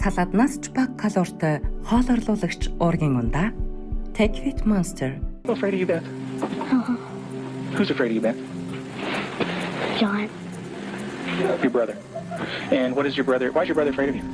Саладнаас ч бага калоритой хоолорлуулагч уургийн ундаа Take Fit Monster. Afraid of you, Beth? Who's afraid of you, Beth? John. Your brother. And what is your brother? Why is your brother afraid of you?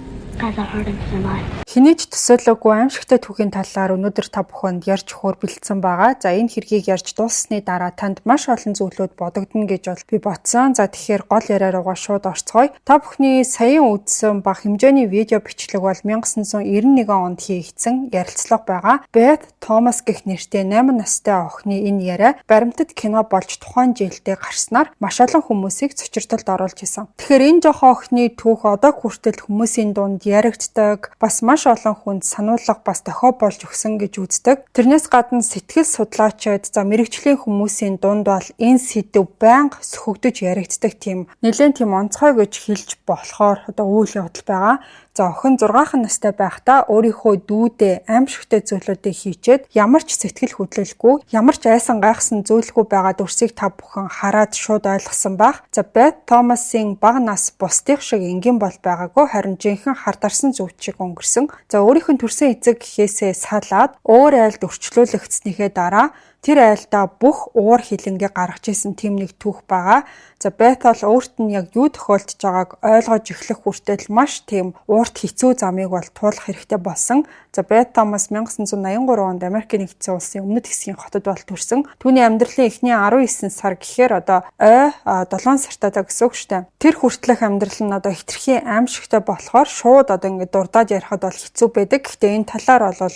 Because I hurt him so much. Хэний ч төсөөлөөгүй аймшигтай түүхийн талаар өнөөдөр та бүхэнд ярьж өгөхөөр бэлдсэн байгаа. За, энэ хэргийг ярьж дууссаны дараа танд маш олон зүйлүүд бодогдоно гэж бол би бодсон. За, тэгэхээр гол яриа руугаа шууд орцгоё. Та бүхний саяхан үзсэн бага хэмжээний видео бичлэг бол 1991 онд хийгдсэн ярилцлага байгаа. Бет Томас гэх нэртэй 8 настай охины энэ яриа баримтат кино болж тухайн жилдээ гарснаар маш олон хүмүүсийг цочирдолд оруулж исэн. Тэгэхээр энэ жоохон охины түүх одоо хүртэл хүмүүсийн дунд яригддаг, бас маш олон хүнд сануулга, бас дохио болж өгсөн гэж үздэг. Тэрнээс гадна сэтгэл судлаачид, за, мэргэжлийн хүмүүсийн дунд бол энэ сэдэв байнга сөхөгдөж яригддаг, тийм нэлээд тийм онцгой гэж хэлж болохоор одоо үйл явдал байгаа. За, охин 6 настай байхдаа өөрийнхөө дүүдээ аймшигтай зүйлүүдийг хийчээд ямар ч сэтгэл хөдлөлгүй, ямар ч айсан гайхсан зүйлгүй байгаа дүрсийг та бүхэн хараад шууд ойлгосон байх. За, Бет Томасын бага нас бусдын шиг энгийн бол байгаагүй, харин жинхэнэ хар дарсан зүүд шиг өнгөрсөн. За, өөрийнх нь төрсөн эцэг гэхээсээ салаад өөр айлд өрчлүүлэгдснийхээ дараа тэр айлдаа бүх уур хилэнгээ гаргаж исэн тийм нэг түүх байгаа. За, Бет бол өөрт нь яг юу тохиолдож байгааг ойлгож эхлэх хүртэл маш тийм уурт хэцүү замыг бол туулах хэрэгтэй болсон. За, Бет Томас 1983 онд Америкийн Нэгдсэн Улсын өмнөд хэсгийн хотод бол төрсөн. Түүний амьдралын эхний 19 сар гэхээр одоо ой 7 сартай гэсэн үг шүү дээ. Тэр хүртэлх амьдрал нь одоо хэтэрхий аймшигтай болохоор шууд одоо ингээд дурдаад ярихад бол хэцүү байдаг. Гэхдээ энэ талаар бол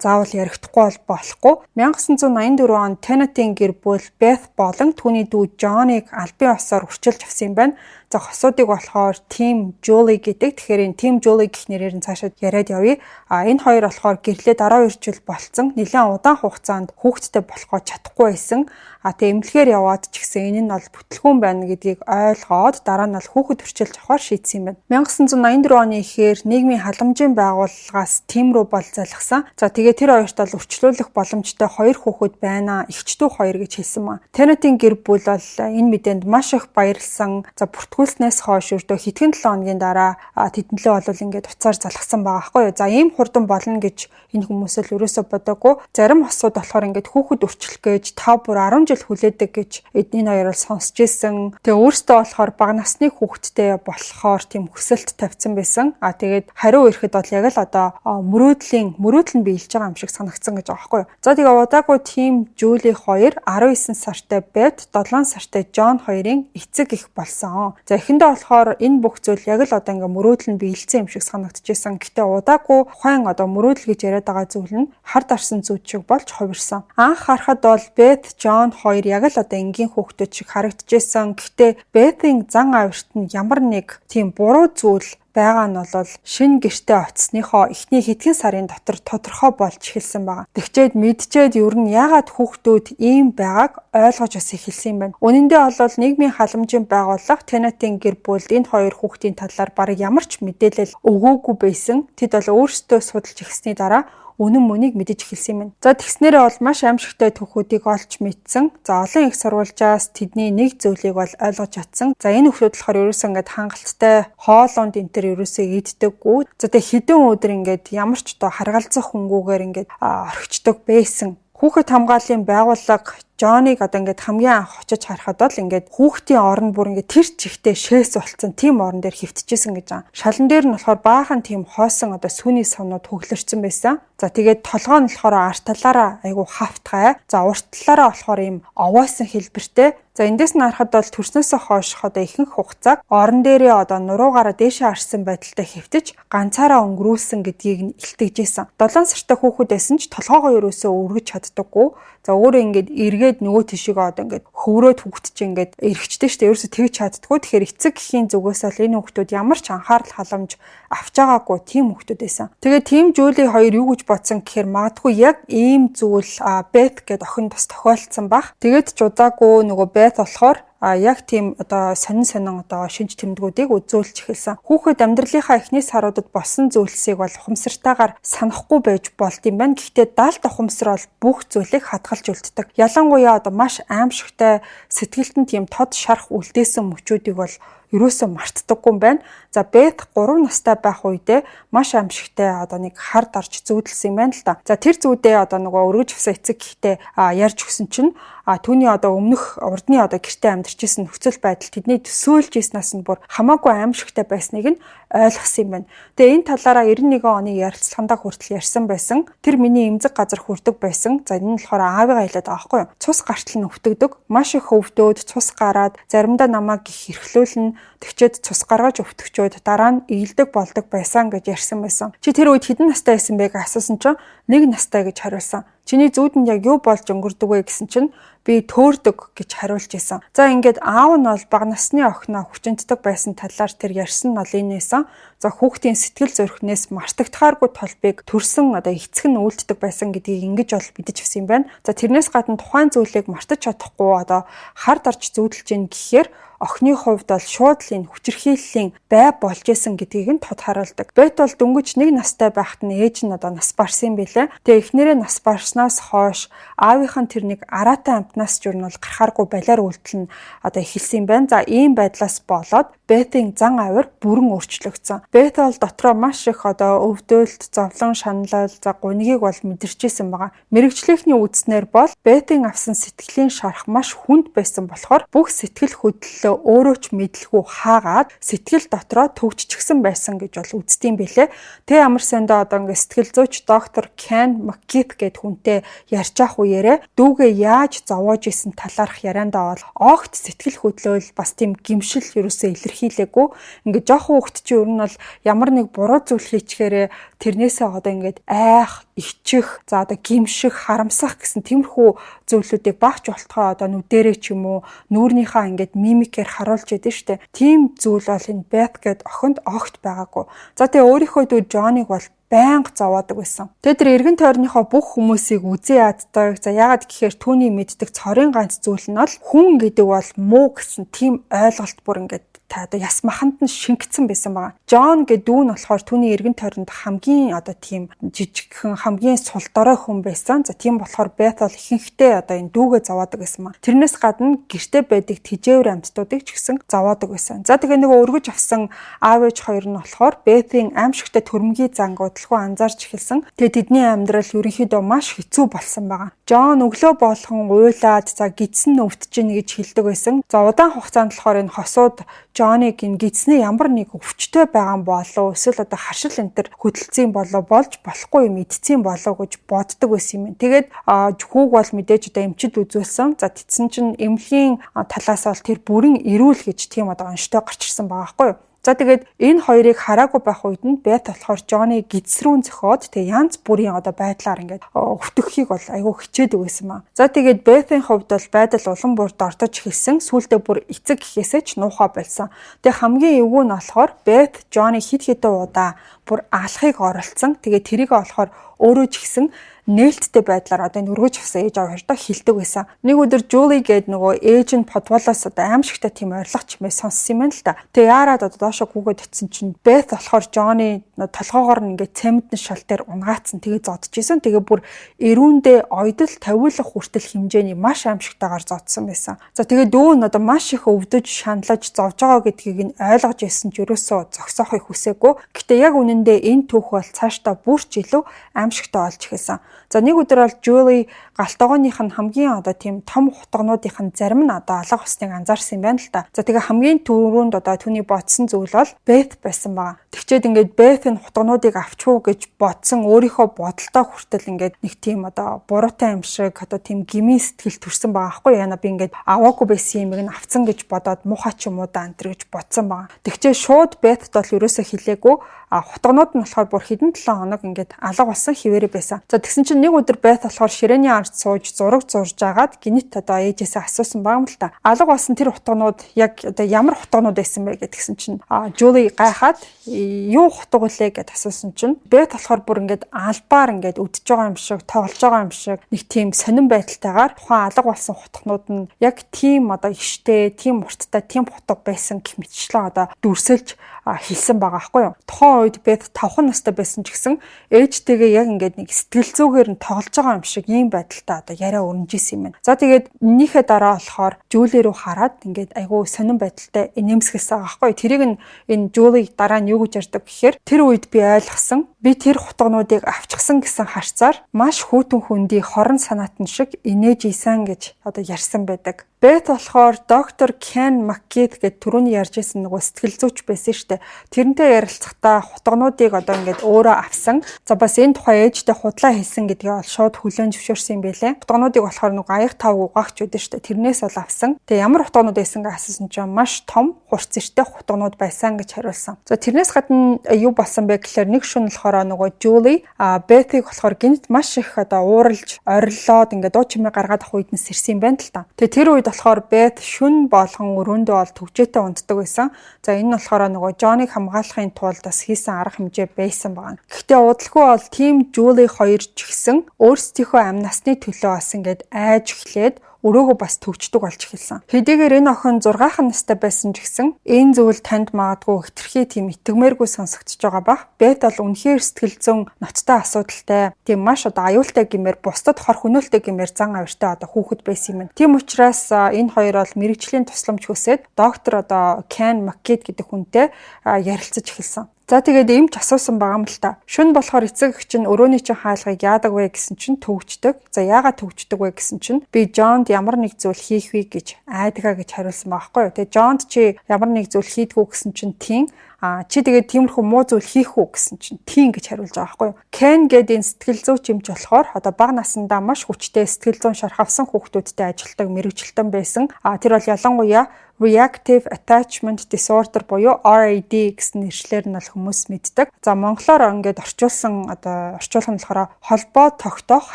заавал ярихдаггүй бол болохгүй. 1984 онд Теннетийн гэр бүл Бeth болон түүний дүү Джоныг албан ёсоор өрчилж авсан юм байна. За, хосуудыг болохоор Тим Жули гэдэг. Тэгэхээр энэ Тим Жули гэх нэрээр нь цаашаад яриад явъя. А энэ хоёр болохоор гэрлээд 12 жил болцсон. Нэлээд удаан хугацаанд хүүхэдтэй болохоо чадахгүй байсан. А тэгээ эмнэлгээр яваад ч гэсэн энэ нь бол бүтлгүүн байна гэдгийг ойлгоод дараа нь бол хүүхэд өрчилж авахар шийдсэн юм байна. 1984 оны эхээр нийгмийн халамжийн байгууллагаас Тим рүү бол залгасан. За, тэгээ тэр хоёрт бол өрчлүүлэх боломжтой хоёр хүүхэд байна. Эгч дүү хоёр гэж хэлсэн маа. Теннетийн гэр бүл бол энэ мэдээнд маш их баярлсан. За, бүртгүүлснээс хойш өртөө хэдхэн 7 хоногийн дараа тэдэнлээ бол ингээд утсаар залгасан байгаа байхгүй юу. За, ийм хурдан болно гэж энэ хүмүүс л ерөөсөө бодоогүй. Зарим хосууд болохоор ингээд хүүхэд өрчлөх гэж 5 бүр 10 жил хүлээдэг гэж эдний хоёр бол сонсч ирсэн. Тэгээ өөртөө болохоор бага насны хүүхэдтэй болохоор тийм хүсэлт тавьсан байсан. А тэгээд хариу ирэхэд бол яг л одоо мөрөөдлийн мөрөөдөл нь биелж байгаа юм шиг санагдсан гэж байгаа байхгүй юу. За, тэгээ удаагүй Тим Жули хоёр 19 сартай Бет, 7 сартай Джон хоёрын эцэг эх болсон. За, эхэндээ болохоор энэ бүх зүйл яг л одоо ингээ мөрөөдөл нь биелсэн юм шиг санагдчихсан. Гэтэ удаагүй тухайн одоо мөрөөдөл гэж яриад байгаа зүйл нь хар дарсан зүүд шиг болж хувирсан. Анх харахад бол Бет, Джон хоёр яг л одоо энгийн хүүхдүүд шиг харагдчихсан. Гэтэ Бетийн зан авирт нь ямар нэг тийм буруу зүйл байгаа нь бол шинэ гэртээ очсныхоо эхний хэдхэн сарын дотор тодорхой болж эхэлсэн байгаа. Тэгчээд мэдчээд ер нь яагаад хүүхдүүд ийм байгааг ойлгож бас эхэлсэн юм байна. Үнэн дээр бол нийгмийн халамжийн байгууллага Теннетийн гэр бүлд энэ хоёр хүүхдийн талаар бараг ямар ч мэдээлэл өгөөгүй байсан. Тэд бол өөрсдөө судалж эхэлсний дараа үнэн мөнийг мэдэж эхэлсэн юм байна. За, тэгснээрээ бол маш аймшигтай түүхүүдийг олж мэдсэн. За, олон их сурвалжаас тэдний нэг зүйлийг бол ойлгож чадсан. За, энэ хүүхдүүд болохоор ерөөсөө ингээд хангалттай хоолунд энэ төр ерөөсөө иддэггүй. За, тэгээ хэдэн өдөр ингээд ямар ч одоо харгалзах хүнгүүгээр ингээд орхичдог байсан. Хүүхэд хамгааллын байгууллага Джоныг одоо ингээд хамгийн анх очиж харахад бол ингээд хүүхдийн орон бүр ингээд тэр чигтээ шээс болцсон тийм орон дээр хэвтчихсэн гэж байгаа. Шалан дээр нь болохоор баахан тийм хоосон одоо сүний савнууд хөглөрцөн байсан. За, тэгээд толгой нь болохоор арт талаараа айгу хавтгай. За, урт талаараа болохоор ийм овоосон хэлбэртэй. За, эндээс нь харахад бол төрснөөсөө хойш одоо ихэнх хугацааг орон дээрээ одоо нуруугаараа дээшээ харсан байдалтай хэвтэж ганцаараа өнгөрүүлсэн гэдгийг нь илтгэжсэн. 7 сартай хүүхэд байсан ч толгоогоо ерөөсөө өргөж чаддаггүй. За, өөрөө ингээд эргээд нөгөө тишээгээ одоо ингээд хөврөөд хүүхэд чинь ингээд эргэжтэй шүү дээ. Ерөөсөө тэгж чаддаггүй. Тэгэхээр эцэг эхийн зүгээс л энэ хүүхдүүд ямар ч анхаарал халамж авч байгаагүй тийм хүүхдүүд байсан. Тэгээ Тим Жули хоёр юу гэж бодсон гэхээр магадгүй яг ийм зүйл Бет гэд охинд бас тохиолдсон байх. Тэгээд ч удаагүй нөгөө Бет болохоор яг тийм одоо сонин сонин одоо шинж тэмдгүүдийг үзүүлж эхэлсэн. Хүүхэд амьдралынхаа эхний саруудад болсон зүйлсийг бол ухамсартайгаар санахгүй байж болд юм байна. Гэхдээ далд ухамсар бол бүх зүйлийг хадгалж үлддэг. Ялангуяа одоо маш аймшигтай, сэтгэлд нь тийм тод шарх үлдээсэн мөчүүдийг бол ерөөсөө мартдаггүй юм байна. За, Бет 3 настай байх үедээ маш аимшигтай одоо нэг хар дарж зүүдэлсэн юм байна л да. За, тэр зүүдээ одоо нөгөө өргөж авсан эцэг гэхдээ ярьж өгсөн чинь түүний одоо өмнөх урдны одоо гэрте амьдарч исэн нөхцөл байдал, тэдний төсөөлж ирснээс нь бүр хамаагүй аимшигтай байсныг нь ойлгосон юм байна. Тэгээ энэ талаараа 91 оны ярилцлагандаа хүртэл ярьсан байсан. Тэр миний эмзэг газар хүрдэг байсан. За, энэ нь болохоор аавыгаа хэлээд байгаа байхгүй юу? Цус гартал нь өвтгөдөг. Маш их өвдөөд цус гараад, заримдаа намайг их эрхлүүлнэ. Тэгчээд цус гаргаж өвтгчөөд дараа нь эелдэг болдог байсан гэж ярьсан байсан. Чи тэр үед хэдэн настай байсан бэ гэж асуусан чинь 1 настай гэж хариулсан. Чиний зүүдэнд яг юу болж өнгөрдөг вэ гэсэн чинь би төөрдөг гэж хариулж исэн. За, ингээд аав нь бол бага насны охиноо хүчинтдэг байсан талаар тэр ярьсан нь бол энэ байсан. За, хүүхдийн сэтгэл зүрхнээс мартагдахааргүй толбыг төрсөн одоо эцэг нь үйлддэг байсан гэдгийг ингэж бол мэдэж авсан юм байна. За, тэрнээс гадна тухайн зүйлийг мартаж чадахгүй одоо хар дарж зүүдэлж гин гэхээр охины хувьд бол шууд л энэ хүчирхийллийн бай болж исэн гэдгийг нь тод харуулдаг. Бет бол дөнгөж 1 настай байхад нь ээж нь одоо нас барсан юм билээ. Тэгээ эхнэрээ нас барснаас хойш аавынх нь тэр нэг араатай амьтнаас ч юу нь бол гарахааргүй балиар үйлдэл нь одоо эхэлсэн юм байна. За, ийм байдлаас болоод Бетийн зан авир бүрэн өөрчлөгдсөн. Бет бол дотроо маш их одоо өвдөөлт, зовлон, шаналал, за гунигийг бол мэдэрч исэн байгаа. Мэргэжлийнхний үзснээр бол Бетийн авсан сэтгэлийн шарх маш хүнд байсан болохоор бүх сэтгэл хөдлөлөө өөрөө ч мэдлгүй хаагаад сэтгэл дотроо төвччихсэн байсан гэж бол үздэг юм билээ. Тэгээ ямар сандаа одоо ингээ сэтгэл зүйч доктор Кен Маккит гээд хүнтэй ярьж явах үеэрээ дүүгээ яаж зовоож исэн талаарх яриандаа бол огт сэтгэл хөдлөөл, бас тийм гэмшил ерөөсөө илэрхийлээгүй. Ингээ жоохон хүүхэд чи ер нь бол ямар нэг буруу зүйл хийчихээрээ тэрнээсээ одоо ингээд айх, ичих, за одоо гэмших, харамсах гэсэн тиймэрхүү зүйлүүдийг багч болтгоо одоо нүдэрээ ч юм уу нүүрнийхээ ингээд мимикээр харуулж идэв штэ. Тийм зүйл бол энэ Бет гэд охинд огт байгаагүй. За, тэгээ өөрийнхөө дүү Джоныг бол байнга зовоодог байсан. Тэгээ тэр эргэн тойрныхоо бүх хүмүүсийг үзэн яддаг. За, яагаад гэхээр түүний мэддэг цорын ганц зүйл нь бол хүн гэдэг бол муу гэсэн тийм ойлголт бүр ингээд та одоо яс маханд нь шингэцэн байсан байгаа. Джон гэдэг дүү нь болохоор түүний эргэн тойронд хамгийн одоо тийм жижигхэн, хамгийн сул дорой хүн байсан. За, тийм болохоор Бет бол ихэнхдээ одоо энэ дүүгээ зовоодог байсан маа. Тэрнээс гадна гэрте байдаг тэжээвэр амьтдуудыг ч гэсэн зовоодог байсан. За, тэгээ нөгөө өргөж авсан аав ээж хоёр нь болохоор Бетийн аимшигтай төрөмгийн занг удалгүй анзаарч эхэлсэн. Тэгээ тэдний амьдрал ерөнхийдөө маш хэцүү болсон байгаа. Джон өглөө болгон уйлаад, за гэдсэн нь өвдөж гин гэж хэлдэг байсан. За, удаан хугацаанд болохоор энэ хосууд Джоныг энэ гэдсний ямар нэг өвчтөй байгаа юм болов эсвэл одоо харшил энэ төр хөдөлцсөн болов, болж болохгүй юм идсэн болов гэж боддог байсан юм. Тэгээд хүүг бол мэдээж одоо эмчид үзүүлсэн. За, тэгсэн чинь эмнэлгийн талаас бол тэр бүрэн эрүүл гэж тийм одоо онцтой гарч ирсэн байгаа байхгүй юу? За, тэгээд энэ хоёрыг хараагүй байх үед нь Бет болохоор Джонни гэдс рүү зөхиод, тэгээ янз бүрийн одоо байдлаар ингээд өвтгөхийг бол айгүй хичээдэг байсан маа. За, тэгээд Бетийн хувьд бол байдал улам бүр дордож эхэлсэн. Сүүлдээ бүр эцэг гэхээсээ ч нуухаа болсон. Тэгээ хамгийн эвгүй нь болохоор Бет Джонни хэд хэдэн удаа бүр алахыг оролдсон. Тэгээ тэрийг болохоор өөрөө ч гэсэн нээлттэй байдлаар одоо энэ өргөж авсан ээж аав хоёртой хэлдэг байсан. Нэг өдөр Жули гээд нөгөө ээж нь подволоос одоо аимшигтай тийм орилох чимээ сонссон юм байна л да. Тэгээ яарад одоо доошо гүгээд очисон чинь Бет болохоор Джонни толгоогоор нь ингээд цементэн шал дээр унгаацсан. Тэгээ зодож исэн. Тэгээ бүр эрүүндээ ойдол тавиулах хүртэл хэмжээний маш аимшигтайгаар зодсон байсан. За, тэгээ дүү нь одоо маш их өвдөж, шаналж, зовж байгаа гэдгийг нь ойлгож ирсэн ч ерөөсөө зогсоохыг хүсээгүй. Гэтэ яг үнэндээ энэ түүх бол цаашдаа бүр ч илүү аимшигтай болж эхэлсэн. За, нэг өдөр бол Жули галт огооных нь хамгийн одоо тийм том хутгануудынх нь зарим нь одоо алга болсныг анзаарсан юм байна л та. За, тэгээ хамгийн түрүүнд одоо түүний бодсон зүйл бол Бет байсан байгаа. Тэгчээд ингээд Бет энэ хутгануудыг авчих уу гэж бодсон өөрийнхөө бодолтой хүртэл ингээд нэг тийм одоо буруутай юм шиг одоо тийм гэмийн сэтгэл төрсэн байгаа байхгүй яана, би ингээд аваагүй байсан юм нь авцсан гэж бодоод муухай ч юм уу да энэ гэж бодсон байгаа. Тэгчээ шууд Бетд бол ерөөсөө хэлээгүй, а хутганууд нь болохоор бүр хэдэн 7 хоног ингээд алга болсон хэвээрээ байсан. За, тэгсэн чинь нэг өдөр Бет болохоор ширээний ард сууж зураг зурж агаад гинэт одоо ээжээсээ асуусан байгаа юм л та. Алга болсон тэр хутганууд яг одоо ямар хутганууд байсан бэ гэдгсэн чинь Жули гайхаад юу хутга вүлээ гэд асуусан чинь Бет болохоор бүр ингээд албаар ингээд үдэж байгаа юм шиг, тоглож байгаа юм шиг нэг тийм сонин байдалтайгаар тухайн алга болсон хутганууд нь яг тийм одоо иштэй, тийм урттай, тийм хутга байсан гэх мэтчлэн одоо дүрсэлж хэлсэн байгаа байхгүй юу. Тухайн үед Бет 5 настай байсан ч гэсэн ээжтэйгээ яг ингээд нэг сэтгэл зүгээр нь тоглож байгаа юм шиг ийм байдалтай одоо яриа өрнөж исэн юм байна. За, тэгээд эннийхээ дараа болохоор Жули рүү хараад ингээд айгүй сонин байдалтай инээмсэглэсэн байгаа байхгүй юу. Тэрийг нь энэ Жули дараа нь юу гэж ярьдаг гэхээр тэр үед би ойлгосон. Би тэр хутгануудыг авчихсан гэсэн харцаар маш хүйтэн хөндий хорон санаатан шиг инээж исэн гэж одоо ярьсан байдаг. Бет болохоор доктор Кен Маккит гэдэг түрүүний ярьж байсан нөгөө сэтгэл зүйч байсан шүү дээ. Тэрнтэй ярилцахдаа хутгануудыг одоо ингээд өөрөө авсан. За, бас энэ тухай ээжтэй худлаа хэлсэн гэдгээ бол шууд хүлээн зөвшөөрсөн юм байлээ. Хутгануудыг болохоор нөгөө аяг тавг угаагч байдаг шүү дээ. Тэрнээс бол авсан. Тэгээ ямар хутганууд байсан гэж асуусан чинь маш том хурц эртэй хутганууд байсан гэж хариулсан. За, тэрнээс гадна юу болсон бэ гэхээр нэг шөнө болохоор нөгөө Жули Бетийг болохоор гэнэт маш их одоо ууралж, орилоод ингээд дуу чимээ гаргаад авах үед нь сэрсэн юм байна л та. Тэгээ тэр үед болохоор Бет шөнө болгон өрөөндөө бол түгжээтэй унтдаг байсан. За, энэ нь болохоор нөгөө Жоныг хамгаалахын тулд бас хийсэн арга хэмжээ байсан байна. Гэхдээ удалгүй бол тийм Жули хоёр ч гэсэн өөрсдийнхөө амь насны төлөө бас ингээд айж эхлээд өрөөгөө бас төгждөг болж эхэлсэн. Хэдийгээр энэ охин 6 настай байсан ч гэсэн энэ зүйл танд магадгүй хэтэрхий тийм итгэмээргүй сонсогдож байгаа бах. Бет бол үнэхээр сэтгэл зүйн ноцтой асуудалтай, тийм маш одоо аюултай гэмээр, бусдад хор хөнөөлтэй гэмээр зан авиртай одоо хүүхэд байсан юм. Тийм учраас энэ хоёр бол мэргэжлийн тусламж хүсээд доктор одоо Кен Маккид гэдэг хүнтэй ярилцаж эхэлсэн. За, тэгээд эмч асуусан байгаа юм л та. Шөнө болохоор эцэг эх чинь өрөөний чинь хаалгыг яадаг вэ гэсэн чинь төгждөг. За, яагаад төгждөг вэ гэсэн чинь би Жонд ямар нэг зүйл хийх вэ гэж айдгаа гэж хариулсан байгаа байхгүй юу. Тэгээд Жонд чи ямар нэг зүйл хийдгүү гэсэн чинь тийм. А чи тэгээд тиймэрхүү муу зүйл хийх үү гэсэн чинь тийм гэж хариулж байгаа байхгүй юу. Кен гэдэг энэ сэтгэл зүйч эмч болохоор одоо бага насндаа маш хүчтэй сэтгэл зүйн шарх авсан хүүхдүүдтэй ажилладаг мэргэжилтэн байсан. А тэр бол ялангуяа Reactive Attachment Disorder буюу RAD гэсэн нэршлээр нь бол хүмүүс мэддэг. За, монголоор ингээд орчуулсан одоо орчуулга нь болохоор холбоо тогтоох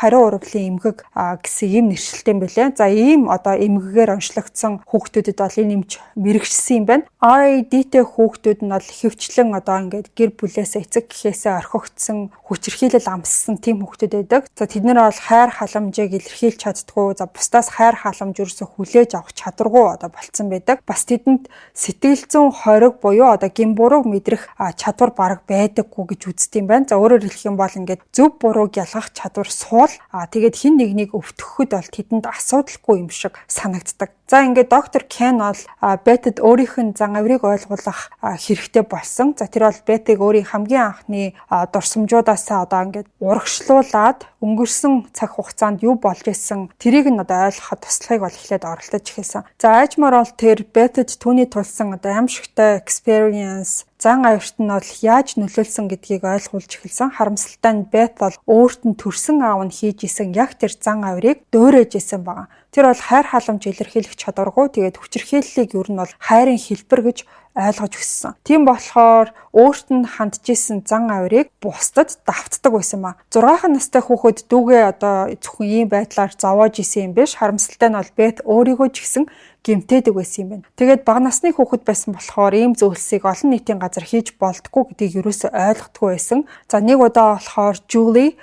хариу урвалын эмгэг гэсэн ийм нэршилтэй юм билээ. За, ийм одоо эмгэгээр онцлогдсон хүүхдүүдэд бол энэ эмч мэргэшсэн юм байна. RAD-тэй хүүхдүүд нь бол ихэвчлэн одоо ингээд гэр бүлээсээ, эцэг эхээсээ орхигдсон, хүчирхийлэл амссан тийм хүүхдүүд байдаг. За, тэд нар бол хайр халамжийг илэрхийлж чаддаггүй. За, бусдаас хайр халамж ерөөсө хүлээж авах чадваргүй одоо болцсон байдаг. Бас тэдэнд сэтгэл зүйн хориг буюу одоо гэм бурууг мэдрэх чадвар бараг байдаггүй гэж үздэг юм байна. За, өөрөөр хэлэх юм бол ингээд зөв бурууг ялгах чадвар суул. Тэгээд хэн нэгнийг өвтгөхөд бол тэдэнд асуудалгүй юм шиг санагддаг. За, ингээд доктор Кен бол Бетэд өөрийнх нь зан авирыг ойлгуулах хэрэгтэй болсон. За, тэр бол Бетийг өөрийн хамгийн анхны дурсамжуудаас одоо ингээд урагшлуулад өнгөрсөн цаг хугацаанд юу болж исэн тэрийг нь одоо ойлгоход туслахыг бол эхлээд оролдож эхэлсэн. За, аажмаар бол тэр Бетэд түүний тулсан одоо аимшигтай experience, зан авирт нь бол яаж нөлөөлсөн гэдгийг ойлгуулж эхэлсэн. Харамсалтай нь Бет бол өөрт нь төрсөн аав нь хийж исэн яг тэр зан авирыг дуурайж исэн байгаа. Тэр бол хайр халамж илэрхийлэх чадваргүй. Тэгээд хүчирхийллийг ер нь бол хайрын хэлбэр гэж ойлгож өссөн. Тийм болохоор өөрт нь хандж исэн зан авирыг бусдад давтдаг байсан ба. 6 настай хүүхэд дүүгээ одоо зөвхөн ийм байдлаар зовоож исэн юм биш. Харамсалтай нь бол Бет өөрийгөө ч гэсэн гэмтээдэг байсан юм байна. Тэгээд бага насны хүүхэд байсан болохоор ийм зүйлсийг олон нийтийн газар хийж болдоггүй гэдгийг ерөөсөө ойлгодоггүй байсан. За, нэг удаа болохоор Жули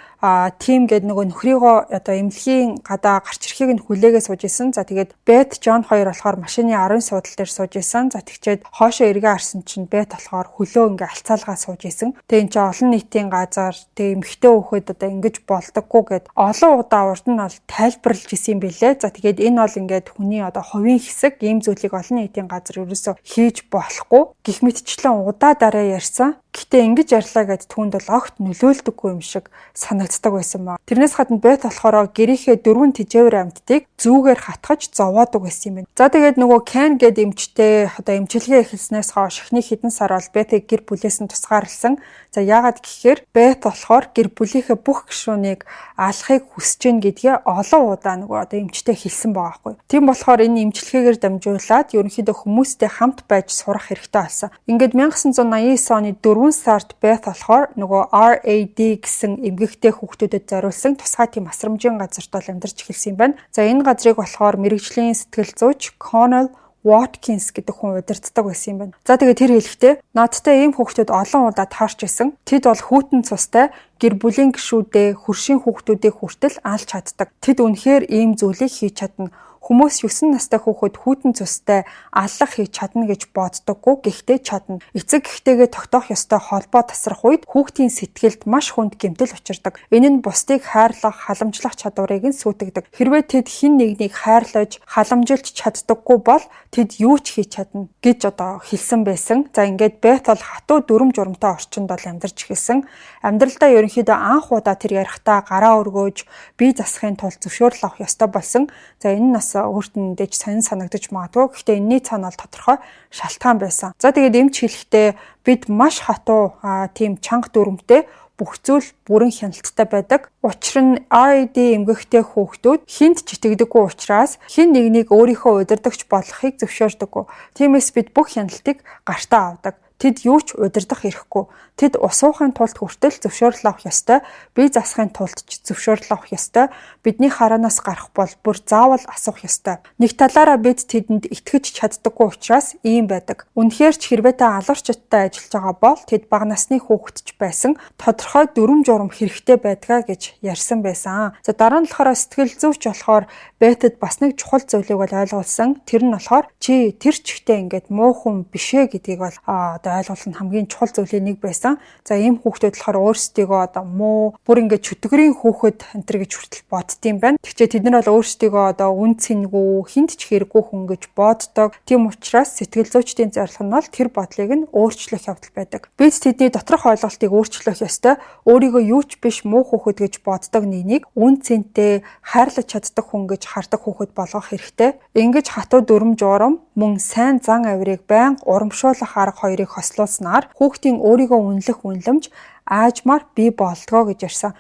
Тим гээд нөгөө нөхрийгөө одоо эмнэлгийн гадаа гарч ирэхийг нь хүлээгээ сууж исэн. За, тэгээд Бет, Джон хоёр болохоор машины арын суудал дээр сууж исэн. За, тэгчээд хоошоо эргээ харсан чинь Бет болохоор хөлөө ингээ алцаалгаа сууж исэн. Тэгээ энэ чинь олон нийтийн газар, тэгээ эмэгтэй хүүхэд одоо ингэж болдоггүй гээд олон удаа урд нь бол тайлбарлаж исэн юм билээ. За, тэгээд энэ бол ингээд хүний одоо хувийн хэсэг, ийм зүйлийг олон нийтийн газар ерөөсөө хийж болохгүй гэх мэтчлэн удаа дараа ярьсан. Гэхдээ ингэж ярьлаа гээд түүнд бол огт нөлөөлдөггүй юм шиг санагддаг байсан ба. Тэрнээс гадна Бет болохоор гэрийнхээ дөрвөн тэжээвэр амьтдыг зүүгээр хатгаж зовоодог байсан юм байна. За, тэгээд нөгөө Кен гээд эмчтэй одоо эмчилгээ эхэлснээс хойш эхний хэдэн сар бол Бетийг гэр бүлээс нь тусгаарласан. За, яагаад гэхээр Бет болохоор гэр бүлийнхээ бүх гишүүнийг алахыг хүсэж гин гэдгээ олон удаа нөгөө одоо эмчтэй хэлсэн байгаа байхгүй. Тийм болохоор энэ эмчилгээгээр дамжуулаад ерөнхийдөө хүмүүстэй хамт байж сурах хэрэгтэй болсон. Ингээд 1989 оны 4 сард Бет болохоор нөгөө RAD гэсэн эмгэгтэй хүүхдүүдэд зориулсан тусгай тийм асрамжийн газарт бол амьдарч эхэлсэн юм байна. За, энэ газрыг болохоор мэргэжлийн сэтгэл зүйч Connell Watkins гэдэг хүн удирддаг байсан юм байна. За, тэгээд тэр хэлэхдээ надтай ийм хүүхдүүд олон удаа таарч исэн. Тэд бол хүйтэн цустай Гэр бүлийн гишүүдээ, хөршийн хүүхдүүдийг хүртэл алж чаддаг. Тэд үнэхээр ийм зүйлийг хийж чадна. Хүмүүс 9 настай хүүхэд хүйтэн цустай аллах хийж чадна гэж боддоггүй, гэхдээ чадна. Эцэг эхтэйгээ тогтоох ёстой холбоо тасрах үед хүүхдийн сэтгэлд маш хүнд гэмтэл учирдаг. Энэ нь бусдыг хайрлах, халамжлах чадварыг нь сүйтгэдэг. Хэрвээ тэд хэн нэгнийг хайрлаж, халамжилж чаддаггүй бол тэд юу ч хийж чадна гэж одоо хэлсэн байсан. За, ингээд Бет бол хатуу дүрэм журамтай орчинд бол амьдарч эхэлсэн. Амьдралдаа ерөнхийдөө анх удаа тэр ярихдаа гараа өргөөж, бие засахын тулд зөвшөөрөл авах ёстой болсон. За, энэ нь бас өөрт нь мэдээж сонин санагдаж магадгүй. Гэхдээ энэний цаана бол тодорхой шалтгаан байсан. За, тэгээд эмч хэлэхдээ бид маш хатуу, тийм чанга дүрмтэй, бүх зүйл бүрэн хяналттай байдаг. Учир нь RAD эмгэгтэй хүүхдүүд хэнд ч итгэдэггүй учраас хэн нэгнийг өөрийнхөө удирдагч болгохыг зөвшөөрдөггүй. Тиймээс бид бүх хяналтыг гартаа авдаг. Тэд юу ч удирдах эрхгүй. Тэд ус уухын тулд хүртэл зөвшөөрөл авах ёстой, бие засахын тулд ч зөвшөөрөл авах ёстой. Бидний хараанаас гарах бол бүр заавал асуух ёстой. Нэг талаараа бид тэдэнд итгэж чаддаггүй учраас ийм байдаг. Үнэхээр ч хэрвээ та алуурчидтай ажиллаж байгаа бол тэд бага насны хүүхэд ч байсан тодорхой дүрэм журам хэрэгтэй байдгаа гэж ярьсан байсан. За, дараа нь болохоор сэтгэл зүйч болохоор Бетэд бас нэг чухал зүйлийг бол ойлгуулсан. Тэр нь болохоор чи тэр чигтээ ингээд муу хүн бишээ гэдгийг бол одоо ойлгуулах нь хамгийн чухал зүйлийн нэг байсан. За, ийм хүүхдүүд болохоор өөрсдийгөө одоо муу, бүр ингээд чөтгөрийн хүүхэд энэ тэр гэж хүртэл боддгийм байна. Тэгчээ тэд нар бол өөрсдийгөө одоо үнэ цэнгүй, хэнд ч хэрэггүй хүн гэж боддог. Тийм учраас сэтгэл зүйчдийн зорилго нь бол тэр бодлыг нь өөрчлөх явдал байдаг. Бид тэдний доторх ойлголтыг өөрчлөх ёстой. Өөрийгөө юу ч биш муу хүүхэд гэж боддог нэгнийг үнэ цэнтэй, хайрлаж чаддаг хүн гэж хардаг хүүхэд болгох хэрэгтэй. Ингэж хатуу дүрэм журам мөн сайн зан авирыг байнга урамшуулах арга хоёрыг хослуулснаар хүүхдийн өөрийгөө үнэлэх үнэлэмж аажмаар бий болдгоо гэж ярьсан.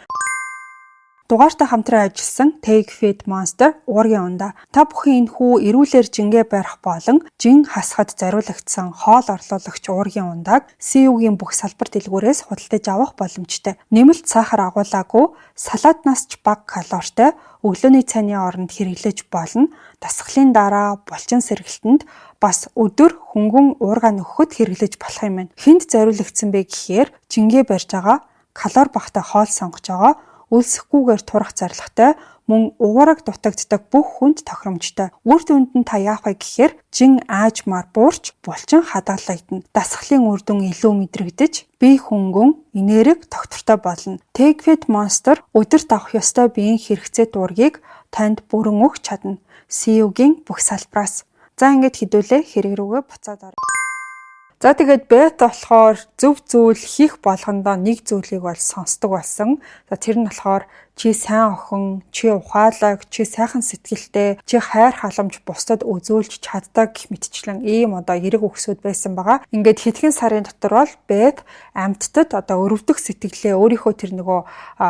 Дугаартай хамтран ажилласан Take Fit Monster уургийн ундаа. Та бүхэн энэхүү эрүүлэр жингээ барих болон жин хасахад зориулагдсан хоол орлуулагч уургийн ундааг CU-гийн бүх салбар дэлгүүрээс худалдаж авах боломжтой. Нэмэлт сахар агуулаагүй, салааднаас ч бага калоритой, өглөөний цайны оронд хэрэглэж болно. Дасгалын дараа булчин сэргэлтэнд, бас өдөр хөнгөн уургаа нөхөхөд хэрэглэж болох юм байна. Хэнд зориулагдсан бэ гэхээр жингээ барьж байгаа, калори багатай хоол сонгож байгаа, өлсөхгүйгээр турах зорилготой, мөн уураг дутагддаг бүх хүнд тохиромжтой. Үр дүнд нь та яах вэ гэхээр жин аажмаар буурч, булчин хадгалагдана. Дасгалын үр дүн илүү мэдрэгдэж, бие хөнгөн, энерги тогтвортой болно. Take Fit Monster өдөрт авах ёстой биеийн хэрэгцээ дүүргийг танд бүрэн өгч чадна. CU-гийн бүх салбараас. За, ингээд хэдүүлээ хэрэг рүүгээ буцаад оръё. За, тэгээд Бет болохоор зөв зүйл хийх болгондоо нэг зүйлийг бол сонсдог болсон. За, тэр нь болохоор чи сайн охин, чи ухаалаг, чи сайхан сэтгэлтэй, чи хайр халамж бусдад үзүүлж чаддаг гэх мэтчлэн ийм одоо эерэг үгсүүд байсан байгаа. Ингээд хэдхэн сарын дотор бол Бет амьтдад одоо өрөвдөх сэтгэлээ, өөрийнхөө тэр нөгөө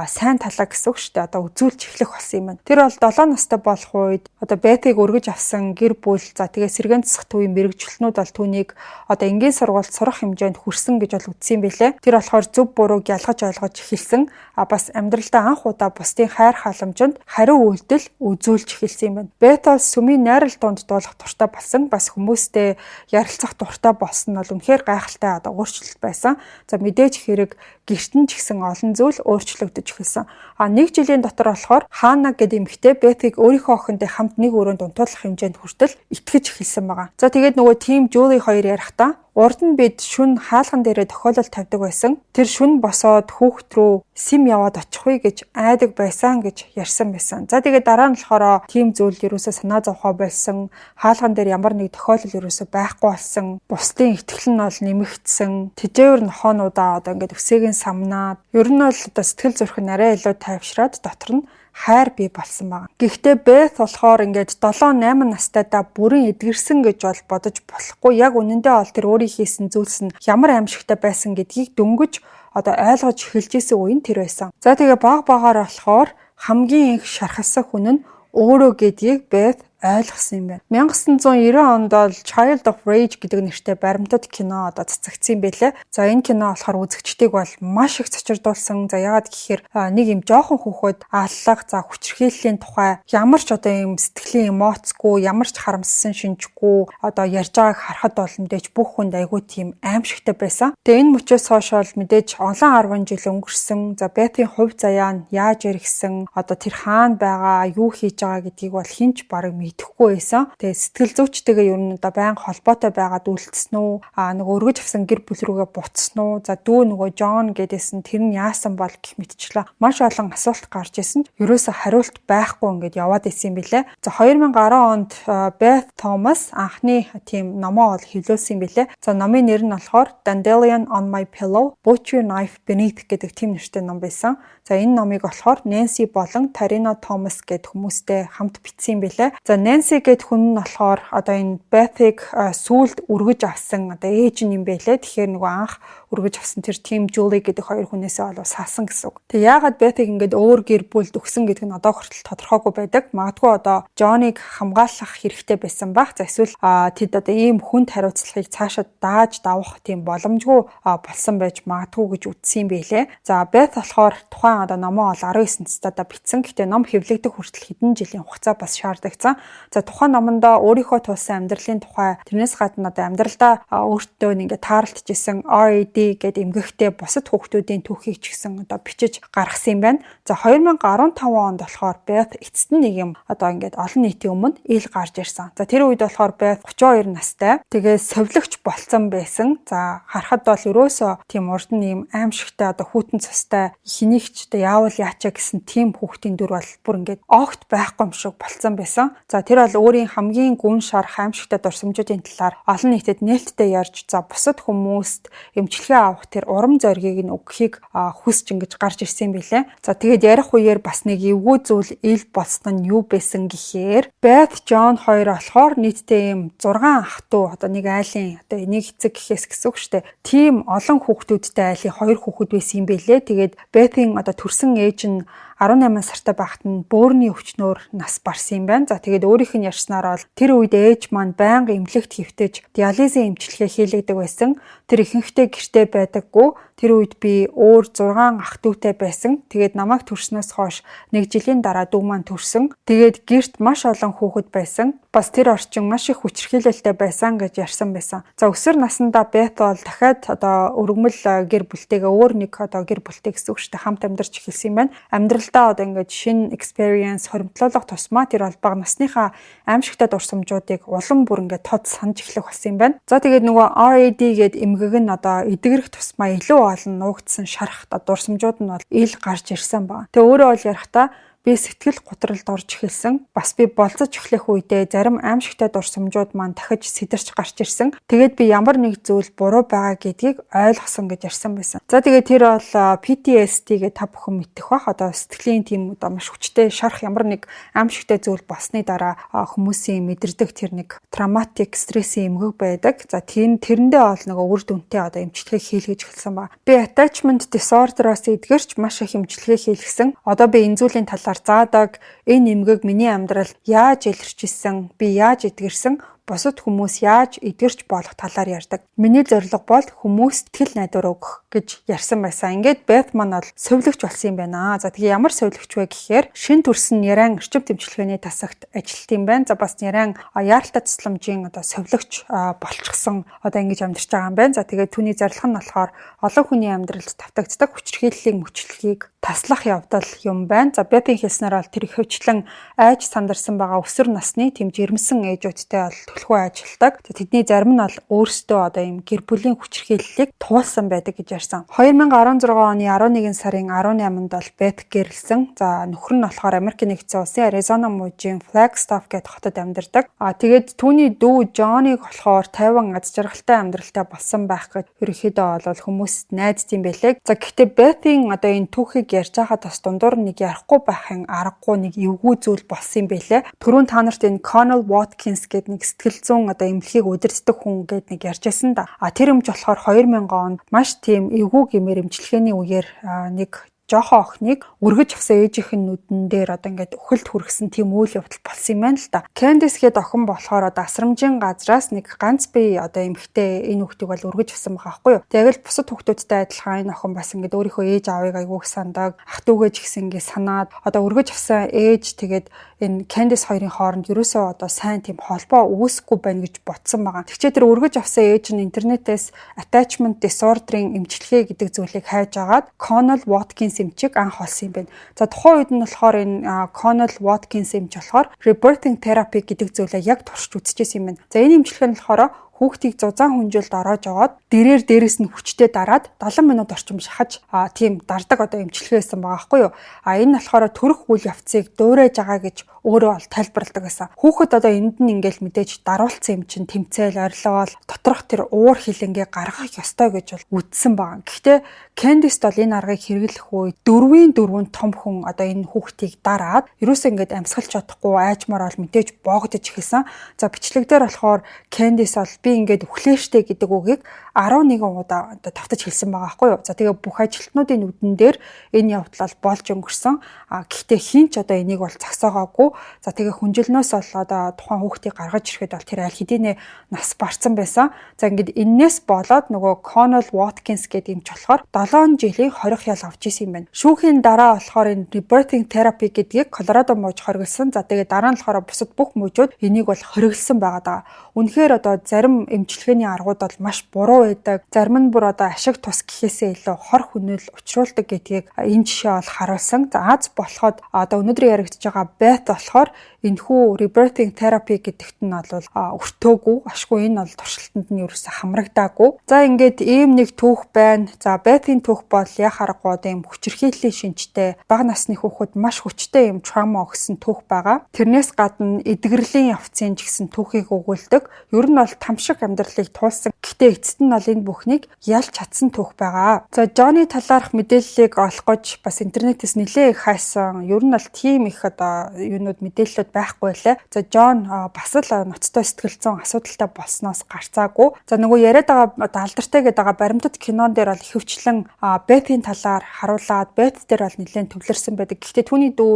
сайн талаа гэсэн үг шүү дээ. Одоо үзүүлж эхлэх болсон юм байна. Тэр бол 7 настай болох үед одоо Бетийг өргөж авсан гэр бүл, за тэгээ сэргээн засах төвийн мэргэжилтнүүд бол түүнийг одоо энгийн сургуульд сурах хэмжээнд хүрсэн гэж бол үзсэн юм билээ. Тэр болохоор зөв бурууг ялгаж ойлгож эхэлсэн. А бас амьдралдаа анх удаа бусдын хайр халамжинд хариу үйлдэл үзүүлж эхэлсэн юм байна. Бет бол сүмийн найрал дунд дуулах дуртай болсон. Бас хүмүүстэй ярилцах дуртай болсон нь бол үнэхээр гайхалтай одоо өөрчлөлт байсан. За, мэдээж хэрэг гэрт нь ч гэсэн олон зүйл өөрчлөгдөж эхэлсэн. А нэг жилийн дотор болохоор Хана гэдэг эмэгтэй Бетийг өөрийнхөө охинтой хамт нэг өрөөнд унтуулах хэмжээнд хүртэл итгэж эхэлсэн байгаа. За, тэгээд нөгөө Тим, Жули хоёр ярихдаа урд нь бид шөнө хаалган дээрээ тохиолдол тавьдаг байсан. Тэр шөнө босоод хүүхэд рүү сэм яваад очих вэ гэж айдаг байсан гэж ярьсан байсан. За, тэгээд дараа нь болохоор тийм зүйл ерөөсөө санаа зовхоо болсон. Хаалган дээр ямар нэг тохиолдол ерөөсөө байхгүй болсон. Бусдын итгэл нь бол нэмэгдсэн. Тэжээвэр нохоонуудаа одоо ингээд үсээг нь самнаад, ер нь бол одоо сэтгэл зүрх нь арай илүү тайвшраад, дотор нь хайр бий болсон байгаа. Гэхдээ Бет болохоор ингээд 7 8 настайдаа бүрэн эдгэрсэн гэж бол бодож болохгүй. Яг үнэндээ бол тэр өөрийн хийсэн зүйлс нь ямар аимшигтай байсан гэдгийг дөнгөж одоо ойлгож эхэлж исэн үе нь тэр байсан. За, тэгээ баг багаар болохоор хамгийн их шархалсан хүн нь өөрөө гэдгийг Бет ойлгосон юм байна. 1990 онд бол Child of Rage гэдэг нэртэй баримтат кино одоо цацагдсан юм байлээ. За, энэ кино болохоор үзэгчдийг бол маш их цочирдуулсан. За, яагаад гэхээр нэг юм жоохон хүүхэд аллах, за, хүчирхийллийн тухай ямар ч одоо юм сэтгэлийн эмоцгүй, ямар ч харамссан шинжгүй одоо ярьж байгааг харахад бол мэдээж бүх хүнд айгүй тийм аймшигтай байсан. Тэгээ энэ мөчөөс хойш бол мэдээж олон 10 жил өнгөрсөн. За, Бетийн хувь заяа нь яаж эргэсэн, одоо тэр хаана байгаа, юу хийж байгаа гэдгийг бол хэн ч бараг мэдэхгүй байсан. Тэгээ сэтгэл зүйчтэйгээ ер нь одоо байнга холбоотой байгаад үлдсэн үү? Нөгөө өргөж авсан гэр бүл рүүгээ буцсан уу? За, дүү нөгөө Джон гэдээсэн тэр нь яасан бол гэх мэтчлээ. Маш олон асуулт гарч исэн. Ерөөсө хариулт байхгүй ингээд яваад исэн юм билэ. За, 2010 онд Beth Thomas анхны тийм номоо бол хэвлүүлсэн юм билэ. За, номын нэр нь болохоор Dandelion on my pillow, Butcher Knife Beneath гэдэг тийм нэртэй ном байсан. За, энэ номыг болохоор Nancy болон Tarina Thomas гэд хүмүүстэй хамт бичсэн юм билэ. За, Nancy гэд хүн нь болохоор одоо энэ Beth-ыг сүүлд өргөж авсан одоо ээж нь юм байлээ. Тэгэхээр нөгөө анх өргөж авсан тэр Tim, Julie гэдэг хоёр хүнээсээ бол салсан гэсэн үг. Тэгээ яагаад Beth-ыг ингээд өөр гэр бүлд өгсөн гэдэг нь одоо хүртэл тодорхойгүй байдаг. Магадгүй одоо Johnny-г хамгаалах хэрэгтэй байсан байх. За, эсвэл тэд одоо ийм хүнд хариуцлагыг цаашаа дааж давах тийм боломжгүй болсон байж магадгүй гэж үзсэн юм байлээ. За, Beth болохоор тухайн одоо номоо бол 19 настайдаа бичсэн. Гэхдээ ном хэвлэгдэх хүртэл хэдэн жилийн хугацаа бас шаардлагацсан. За, тухайн номондоо өөрийнхөө туулсан амьдралын тухай, тэрнээс гадна одоо амьдралдаа өөртөө ингээд тааралдчихсан RAD гэдэг эмгэгтэй бусад хүүхдүүдийн түүхийг ч гэсэн одоо бичиж гаргасан юм байна. За, 2015 онд болохоор Beth эцэст нь нэг юм одоо ингээд олон нийтийн өмнө ил гарч ирсэн. За, тэр үед болохоор Beth 32 настай. Тэгээ сувилагч болцсон байсан. За, харахад бол ерөөсөө тийм урд нь юм аймшигтай одоо хүйтэн цустай хэнийг ч одоо яавал яачаа гэсэн тийм хүүхдийн дүр бол бүр ингээд огт байхгүй юм шиг болцсон байсан. За, тэр бол өөрийн хамгийн гүн шарх, аймшигтай дурсамжуудын талаар олон нийтэд нээлттэй ярьж, за, бусад хүмүүст эмчилгээ авах тэр урам зоригийг нь өгөхийг хүсч ингэж гарч ирсэн юм билээ. За, тэгээд ярих үеэр бас нэг эвгүй зүйл ил болсон нь юу байсан гэхээр Beth, John хоёр болохоор нийтдээ ийм 6 ах дүү, одоо нэг айлын, одоо нэг эцэг гэхээс гэсэн үг шүү дээ. Тийм олон хүүхдүүдтэй айлын хоёр хүүхэд байсан юм билээ. Тэгээд Beth-ийн одоо төрсэн ээж нь 18 сартай байхад нь бөөрийн өвчнөөр нас барсан юм байна. За, тэгээд өөрийнх нь ярьснаар бол тэр үед ээж маань байнга эмнэлэгт хэвтэж диализын эмчилгээ хийлгэдэг байсан. Тэр ихэнхдээ гэртээ байдаггүй. Тэр үед би өөр 6 ах дүүтэй байсан. Тэгээд намайг төрснөөс хойш нэг жилийн дараа дүү маань төрсөн. Тэгээд гэрт маш олон хүүхэд байсан. Бас тэр орчин маш их хүчирхийлэлтэй байсан гэж ярьсан байсан. За, өсвөр насндаа Бет бол дахиад одоо өргөмөл гэр бүлтэйгээ, өөр нэг одоо гэр бүлтэй гэсэн үг шүү дээ, хамт амьдарч эхэлсэн юм байна. Амьдралдаа одоо ингээд шинэ experience хоримтлуулах тусмаа тэр бол бага насныхаа аймшигтай дурсамжуудыг улам бүр ингээд тод санаж эхлэх болсон юм байна. За, тэгээд нөгөө RAD гээд эмгэг нь одоо эдгэрэх тусмаа илүү олон нуугдсан шарах дурсамжууд нь бол ил гарч ирсэн ба. Тэгээ өөрөө бол ярихдаа би сэтгэл гутралд орж эхэлсэн. Бас би болзож эхлэх үедээ зарим аймшигтай дурсамжууд маань дахиж сэтэрч гарч ирсэн. Тэгээд би ямар нэг зүйл буруу байгаа гэдгийг ойлгосон гэж ярьсан байсан. За, тэгээд тэр бол PTSD гэж та бүхэн мэдэх бах. Одоо сэтгэлийн тийм одоо маш хүчтэй шарах, ямар нэг аймшигтай зүйл болсны дараа хүмүүсийн мэдэрдэг тэр нэг traumatic стрессийн эмгэг байдаг. За, тийм тэрэндээ бол нөгөө үр дүнтэй одоо эмчилгээ хийлгэж эхэлсэн ба. Би attachment disorder-аас эдгэрч маш их эмчилгээ хийлгэсэн. Одоо би энэ зүйлийн талаар заадаг. Энэ эмгэг миний амьдрал яаж илэрчилсэн, би яаж эдгэрсэн, бусад хүмүүс яаж эдгэрч болох талаар ярьдаг. Миний зорилго бол хүмүүст сэтгэл найдвар өгөх гэж ярьсан байсан. Ингээд Бет маань бол сувилагч болсон юм байна. За, тэгээ ямар сувилагч вэ гэхээр шинэ төрсөн нярайн эрчим тэмчилгээний тасагт ажилладаг юм байна. За, бас нярайн яаралтай тусламжийн одоо сувилагч болчихсон, одоо ингэж амьдарч байгаа юм байна. За, тэгээ түүний зорилго нь болохоор олон хүний амьдралд тавтагддаг хүчирхийллийг, мөчлөгийг таслах явдал юм байна. За, Бетийн хэлснээр бол тэр ихэвчлэн айж сандарсан байгаа өсвөр насны тийм жирэмсэн ээжүүдтэй бол төлхөө ажилладаг. Тэдний зарим нь бол өөрсдөө одоо ийм гэр бүлийн хүчирхийллийг туулсан байдаг гэж ярьсан. 2016 оны 11 сарын 18-нд бол Бет гэрлэсэн. За, нөхөр нь болохоор Америкийн Нэгдсэн Улсын Аризона мужийн Flagstaff гэдэг хотод амьдардаг. А тэгээд түүний дүү Джоныг болохоор 50 аз жаргалтай амьдралтай болсон байх гэж ерөнхийдөө бол хүмүүс найддаг юм байлээ. За, гэхдээ Бетийн одоо энэ түүхийг ярьж байхад бас дундуур нэг ярихгүй байхын аргагүй нэг эвгүй зүйл болсон юм байлээ. Түрүүн та нарт энэ Connell Watkins гэдэг нэг сэтгэл зүйн одоо эмнэлгийг удирддаг хүн гээд нэг ярьж байсан да. А тэр эмч болохоор 2000 онд маш тийм эвгүй гэмээр эмчилгээний үеэр нэг Жохон охиныг өргөж авсан ээжийнх нь нүдэн дээр одоо ингээд үхэлд хүргэсэн тийм үйл явдал болсон юм байна л да. Кэндис гээд охин болохоор одоо асрамжийн газраас нэг ганц бие одоо эмэгтэй энэ хүүхдийг бол өргөж авсан байгаа байхгүй юу. Тэгээд л бусад хүүхдүүдтэй адилхан энэ охин бас ингээд өөрийнхөө ээж аавыг айгүйх сандаг, ах дүүгээ ч гэсэн ингээд санаад одоо өргөж авсан ээж тэгээд энэ Кэндис хоёрын хооронд ерөөсөө одоо сайн тийм холбоо үүсэхгүй байна гэж бодсон байгаа. Тэгчээ тэр өргөж авсан ээж нь интернетээс attachment disorder-ын эмчилгээ гэдэг зүйлийг хайж агаад Connell Watkins эмчийг анх олсон юм байна. За, тухайн үед нь болохоор энэ Connell Watkins эмч болохоор rebirthing therapy гэдэг зүйлээ яг туршиж үзчихсэн юм байна. За, энэ эмчилгээ нь болохоор хүүхдийг зузаан хүнжилд ороож аваад дэрээр дээрэс нь хүчтэй дараад 70 минут орчим шахаж тийм дардаг одоо эмчилгээ байсан байгаа байхгүй юу. А энэ нь болохоор төрөх үйл явцыг дуурайж байгаа гэж өөрөө бол тайлбарладаг байсан. Хүүхэд одоо энд нь ингээл мэдээж даруулсан юм чинь тэмцээл орилоол доторх тэр уур хилэнгээ гаргах ёстой гэж бол үзсэн байгаа. Гэхдээ Кэндист бол энэ аргыг хэрэглэх үед дөрвийн дөрвөн том хүн одоо энэ хүүхдийг дараад ерөөсөө ингээд амьсгалж чадахгүй айчмаар бол мэдээж боогдож эхэлсэн. За, бичлэг дээр болохоор Кэндис бол "Би ингээд үхлээ штэ" гэдэг үгийг 11 удаа одоо давтаж хэлсэн байгаа байхгүй юу. За, тэгээ бүх ажилтнуудын нүдэн дээр энэ явдал болж өнгөрсөн. А гэхдээ хэн ч одоо энийг бол зогсоогоогүй. За, тэгээ хүнжилнөөс бол одоо тухайн хүүхдийг гаргаж ирэхэд бол тэр аль хэдийнэ нас барцсан байсан. За, ингээд эннээс болоод нөгөө Connell Watkins гэдэг эмч болохоор 7 жилийн хорих ял авч исэн юм байна. Шүүхийн дараа болохоор энэ rebirthing therapy гэдгийг Колорадо мужи хориглосон. За, тэгээ дараа нь болохоор бусад бүх мужууд энийг бол хориглосон байгаа даа. Үнэхээр одоо зарим эмчилгээний аргууд бол маш буруу байдаг. Зарим нь бүр одоо ашиг тус гэхээсээ илүү хор хөнөөл учруулдаг гэдгийг энэ жишээ бол харуулсан. За, аз болоход одоо өнөөдөр яригдж байгаа Бет болохоор энэхүү rebirthing therapy гэдэгт нь бол өртөөгүй, ашгүй, энэ бол туршилтанд нь ерөөсө хамрагдаагүй. За, ингээд ийм нэг түүх байна. За, Бетийн түүх бол яах аргагүй одоо ийм хүчирхийллийн шинжтэй, бага насны хүүхэд маш хүчтэй ийм trauma өгсөн түүх байгаа. Тэрнээс гадна эдгэрлийн явцын ч гэсэн түүхийг өгүүлдэг. Ер нь бол там шиг амьдралыг туулсан. Гэхдээ эцэст нь бол энэ бүхнийг ялж чадсан түүх байгаа. За, Джонни талаарх мэдээллийг олох гэж бас интернетээс нэлээд их хайсан. Ер нь бол тийм их одоо юунууд, мэдээллүүд байхгүй лээ. За, Джон бас л ноцтой сэтгэл зүйн асуудалтай болсноос гарцаагүй. За, нөгөө яриад байгаа одоо алдартай гэдэг байгаа баримтат кинон дээр бол ихэвчлэн Бетийн талаар харуулад, Бет дээр бол нэлээд төвлөрсөн байдаг. Гэхдээ түүний дүү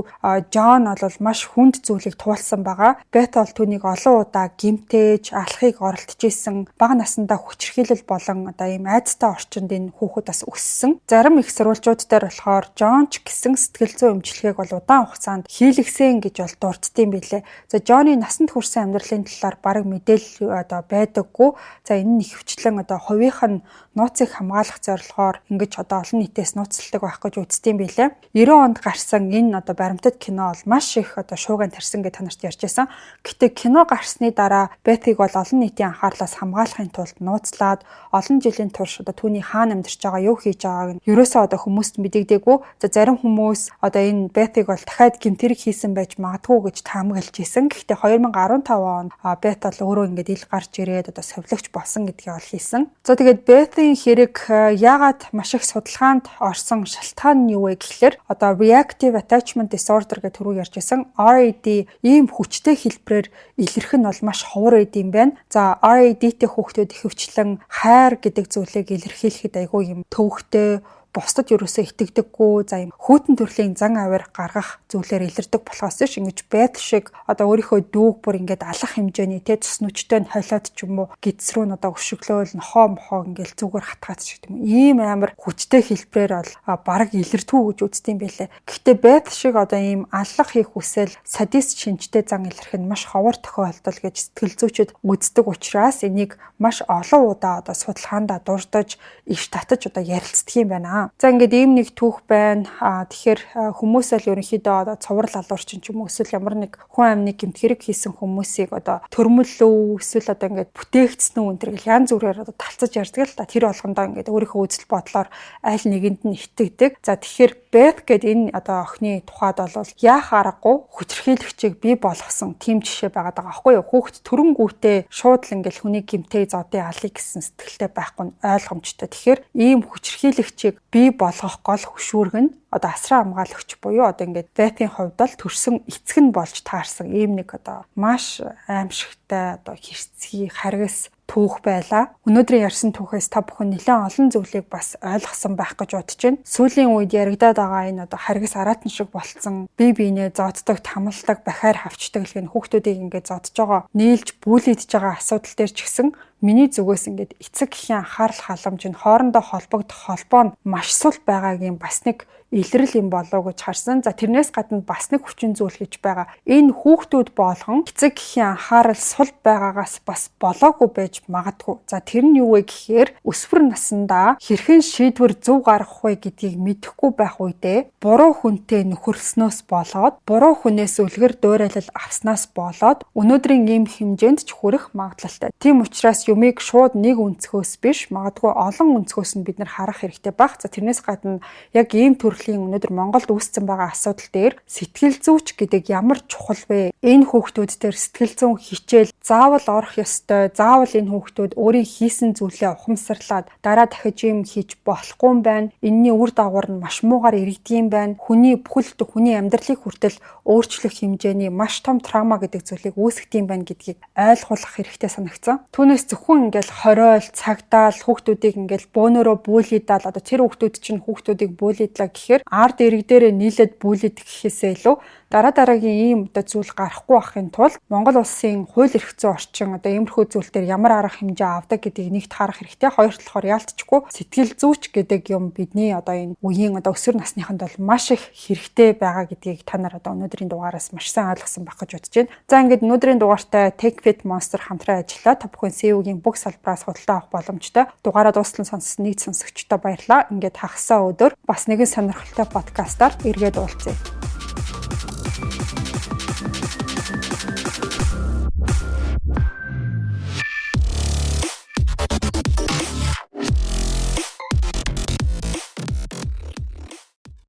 Джон бол маш хүнд зүйлийг туулсан байгаа. Бет бол түүнийг олон удаа гэмтээж, алахыг оролдож исэн. Бага насндаа хүчирхийлэл болон одоо ийм айдастай орчинд энэ хүүхэд бас өссөн. Зарим их сурвалжууд дээр болохоор Джон ч гэсэн сэтгэл зүйн эмчилгээг бол удаан хугацаанд хийлгэсэн гэж бол дурддсан билээ. За, Джонни насанд хүрсэн амьдралын талаар бараг мэдээлэл одоо байдаггүй. За, энэ нь ихэвчлэн одоо хувийнх нь нууцыг хамгаалах зорилгоор ингэж одоо олон нийтээс нууцладаг байх гэж үздэг юм билээ. 90 онд гарсан энэ одоо баримтат кино бол маш их одоо шуугиан тарьсан гэж та нарт ярьж байсан. Гэтэ кино гарсны дараа Бетиг бол олон нийтийн анхаарлаас хамгаалахын тулд нууцлаад олон жилийн турш одоо түүний хаана амьдарч байгаа, юу хийж байгааг нь ерөөсөө одоо хүмүүст мэдэгдээгүй. За, зарим хүмүүс одоо энэ Бетиг бол дахиад гэмт хэрэг хийсэн байж магадгүй гэж таамаглаж исэн. Гэхдээ 2015 онд Бет бол өөрөө ингээд ил гарч ирээд одоо совилогч болсон гэдгийг бол хэлсэн. За, тэгээд Бетийн хэрэг яагаад маш их судалгаанд орсон шалтгаан нь юу вэ гэхлээр одоо reactive attachment disorder гэх түрүү ярьж байсан RAD ийм хүчтэй хэлбэрээр илэрх нь бол маш ховор байд юм байна. За, RAD-тэй хүүхдүүд ихэвчлэн хайр гэдэг зүйлийг илэрхийлэхэд айгүй юм төвөгтэй, бусдад ерөөсөө итгэдэггүй, за, юм хүйтэн төрлийн зан авир гаргах зүйлээр илэрдэг болохоос ш ингэж Бет шиг одоо өөрийнхөө дүүг бүр ингээд алах хэмжээний те цус нүчтэй нь холиод ч юм уу, гэдэс рүү нь одоо өшөглөөл, нохоо мохоо ингээл зүгээр хатгаад ч гэдэг юм, ийм амар хүчтэй хэлбэрээр бол бараг илэрдэггүй гэж үздэг юм байлээ. Гэхдээ Бет шиг одоо ийм аллах хийх хүсэл, садист шинжтэй зан илэрх нь маш ховор тохиолдол гэж сэтгэл зүйчид үздэг учраас энийг маш олон удаа одоо судалгаандаа дурдаж, иш татаж одоо ярилцдаг юм байна. За, ингээд ийм нэг түүх байна. А тэгэхээр хүмүүс л ерөнхийдөө одоо цуврал алуурчин ч юм уу, эсвэл ямар нэг хүн амны гэмт хэрэг хийсэн хүмүүсийг одоо төрмөлөө, эсвэл одоо ингээд бүтээгдсэн үү энэ төр гэл янз бүрээр одоо талцаж ярьдаг л та. Тэр болгондоо ингээд өөрийнхөө үзэл бодлоор аль нэгэнд нь итгэдэг. За, тэгэхээр Бет гээд энэ одоо охины тухайд бол яах аргагүй хүчирхийлэгчийг бий болгосон тийм жишээ байгаад байгаа байхгүй юу? Хүүхэд төрөнгүүтээ шууд л ингээл хүнийг гэмтээ, зодын, алыг гэсэн сэтгэлтэй байхгүй нь ойлгомжтой. Тэгэхээр ийм хүчирхийлэгчийг бий болгох гол хөшүүрэг нь одоо асран хамгаалагч буюу одоо ингээд Бетийн хувьд бол төрсөн эцэг нь болж таарсан ийм нэг одоо маш аимшигтай одоо хэрцгий харгас түүх байлаа. Өнөөдрийн ярьсан түүхээс та бүхэн нэлээд олон зүйлийг бас ойлгосон байх гэж бодож байна. Сүүлийн үед яригадаад байгаа энэ одоо харгас араатан шиг болцсон бие биенээ зоддог, тамалдаг, бахаар хавчдаг л гэн хүүхдүүдийг ингээд зодж байгаа, нийлж бүлийдж байгаа асуудал дээр ч гэсэн миний зүгээс ингээд эцэг эхийн анхаарал халамж нь хоорондоо холбогдох холбоо нь маш сул байгаагийн бас нэг илрэл юм болов гэж харсан. За, тэрнээс гадна бас нэг хүчин зүйл гэж байгаа. Энэ хүүхдүүд болгон эцэг эхийн анхаарал сул байгаагаас бас болоогүй байж магадгүй. За, тэр нь юу вэ гэхээр өсвөр насндаа хэрхэн шийдвэр зөв гаргах вэ гэдгийг мэдэхгүй байх үедээ буруу хүнтэй нөхөрлснөөс болоод, буруу хүнээс үлгэр дуурайлал авснаас болоод өнөөдрийн ийм хэмжээнд ч хүрэх магадлалтай. Тийм учраас юмыг шууд нэг өнцгөөс биш, магадгүй олон өнцгөөс нь бид нар харах хэрэгтэй байх. За, тэрнээс гадна яг ийм төрлийн өнөөдөр Монголд үүссэн байгаа асуудал дээр сэтгэл зүйч гэдэг ямар чухал вэ? Энэ хүүхдүүд дээр сэтгэл зүйн хичээл заавал орох ёстой. Заавал энэ хүүхдүүд өөрийн хийсэн зүйлээ ухамсарлаад дараа дахиж юм хийж болохгүй юм байна. Энэний үр дагавар нь маш муугаар иргэдэг юм байна. Хүний бүхэл хүний амьдралыг хүртэл өөрчлөх хэмжээний маш том траума гэдэг зүйлийг үүсгэх юм байна гэдгийг ойлгуулах хэрэгтэй санагдсан. Түүнээс зөвхөн ингээл хориол, цагдаал хүүхдүүдийг ингээл бөөнөрөө бүүлийдаал, одоо тэр хүүхдүүд чинь хүүхдүүдийг бүүлийдлаа гэхээр ард ирэг дээрээ нийлээд бүүлийдэх гэхээсээ илүү дараа дараагийн ийм одоо зүйл гарахгүй байхын тулд Монгол улсын хууль эрх зүйн орчин одоо иймэрхүү зүйл дээр ямар арга хэмжээ авдаг гэдгийг нэгт харах хэрэгтэй. Хоёр талахаар яалтчгүй сэтгэл зүйч гэдэг юм бидний одоо энэ үеийн одоо өсвөр насныханд бол маш их хэрэгтэй байгаа гэдгийг та нар одоо өнөөдрийн дугаараас маш сайн ойлгосон байх гэж бодож байна. За, ингээд өнөөдрийн дугаартай Take Fit Monster хамтран ажиллаа. Та бүхэн CEO-гийн бүх салбараас худалдаа авах боломжтой. Дугаараа дуустал нь сонссон нийт сонсогчдод баярлалаа. Ингээд хагасаа өдөр бас нэгэн сонирхолтой подкастаар эргээд уулзъя.